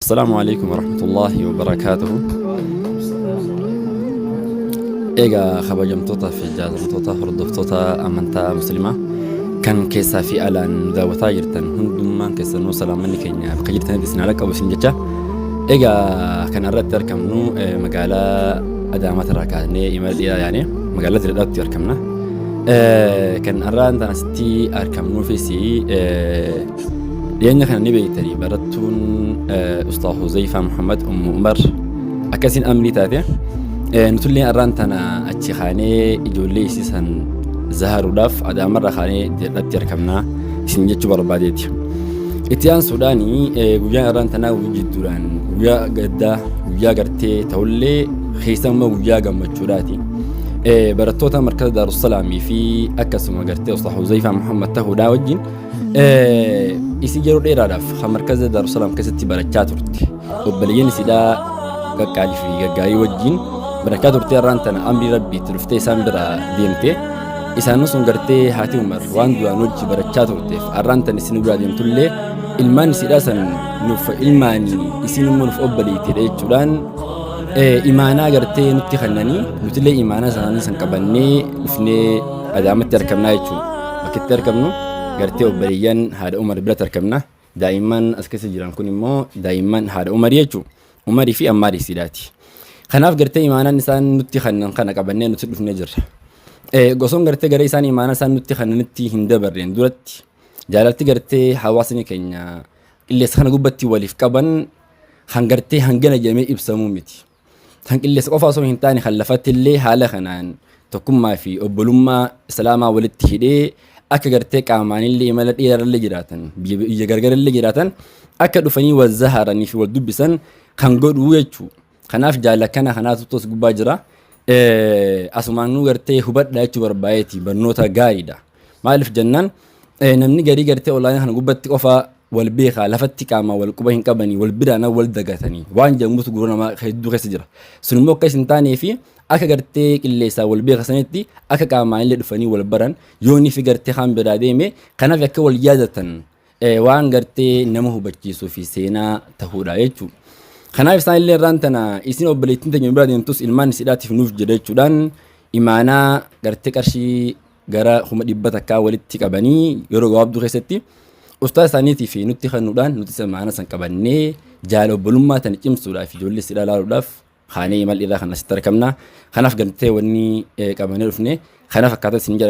Assalaamu alaikum warahmatullaahi wabarakaatuhu. Egaa kabajamtoota fi jaallatamtoota hordoftoota amantaa muslimaa kan keessaa fi alaan nu daawwataa jirtan hundummaan keessanuu salaamanni keenya bakka jirtanitti isin haa qabu isin jecha. Egaa kan irratti argamnu magaalaa Adaamaatirraa kaasnee imala dheeraa yaanee magaalaa Diradhaatti argamna. Kan har'aan tan asitti argamnuufis dhiyeenya kana ni beektanii barattuun Ustaaz Huzayfaa Muhammad Ummu Umar akkasiin amrii taate nutullee har'aan tana achi kaanee ijoollee isii san zaharuudhaaf Adaamarra kaanee Diradhaatti argamna isin jechuu barbaadeeti. Itti aansuudhaan guyyaan har'aan tanaa jidduudhaan guyyaa gaddaa guyyaa gartee ta'ullee keessa immoo guyyaa gammachuudhaati. Barattoota markaza Daarussalaamii fi akkasuma gartee Ustaaz Huzayfaa Muhammad ta'uudhaa wajjin isii yeroo dheeraadhaaf kan markaza Daarussalaam keessatti barachaa turte. Obboleeyyan isiidhaa qaqqaalii fi gaggaarii wajjin barachaa turte har'aan tana amrii rabbiitti dhuftee isaan bira deemte. Isaan sun gartee haati Umar waan duraan wajji barachaa turteef har'aan tana isin biraa deemtullee ilmaan isiidhaa san nuuf ilmaanii isiin immoo nuuf obboleeytiidha jechuudhaan imaanaa gartee nutti kennanii nutillee imaanaa isaanii san qabannee dhufnee Adaamatti argamnaa jechuudha. Bakki itti argamnu gartee obboleeyyan haadha Umar biratti argamna. Daa'imman as keessa jiran kun immoo daa'imman haadha Umarii jechuudha. Umarii fi Ammaarii isiidhaati. Kanaaf gartee imaanaan isaan nutti kennan kana qabannee nuti dhufnee jirra. Gosoon gartee gara isaan imaanaa isaan nutti kennanitti hin dabarreen duratti jaalalti gartee hawaasni keenya qilleensa kana gubbatti waliif qaban kan gartee hangana jedhamee ibsamuu miti. Kan qilleensa qofa osoo hin taane kan lafatti illee haala kanaan tokkummaa fi obbolummaa Islaamaa walitti hidhee akka gartee qaamaan illee imala dheerarra jiraatan biyya gargar illee jiraatan akka dhufanii wal zaharanii fi wal dubbisan kan godhu jechuudha. Kanaaf jaala kana kanaatu tos gubbaa jira. Asumaanuu gartee hubadhaa jechuu barbaadeeti barnoota gaariidha. Maaliif jennaan namni garii gartee olaanaa kana gubbatti qofa wal beekaa lafatti qaamaa wal quba hin qabanii wal biraan wal dagatanii waan jedhamutu gurra namaa hedduu keessa jira. Sun immoo akka isin taanee fi akka gartee qilleessaa wal beeka sanitti akka qaamaan illee dhufanii wal baran yoonii fi gartee kaan biraa deeme kanaaf akka wal yaadatan waan gartee nama hubachiisuu fi seenaa ta'uudha jechuudha. Kanaaf isaan illee irraan tana isin obboleettiin teenya bira deemtus ilmaan isiidhaatiif nuuf jedha jechuudhaan imaanaa gartee qarshii gara 100,000 walitti qabanii yeroo gabaabduu keessatti ustaaz isaaniitii fi nutti kennuudhaan nuti imaanaa san qabannee jaala obbolummaa tana cimsuudhaaf ijoollee isiidhaa ilaaluudhaaf kaanee imal irraa kan asitti argamna. Kanaaf gartee wanni qabannee dhufne kanaaf akkaataa isin jedha.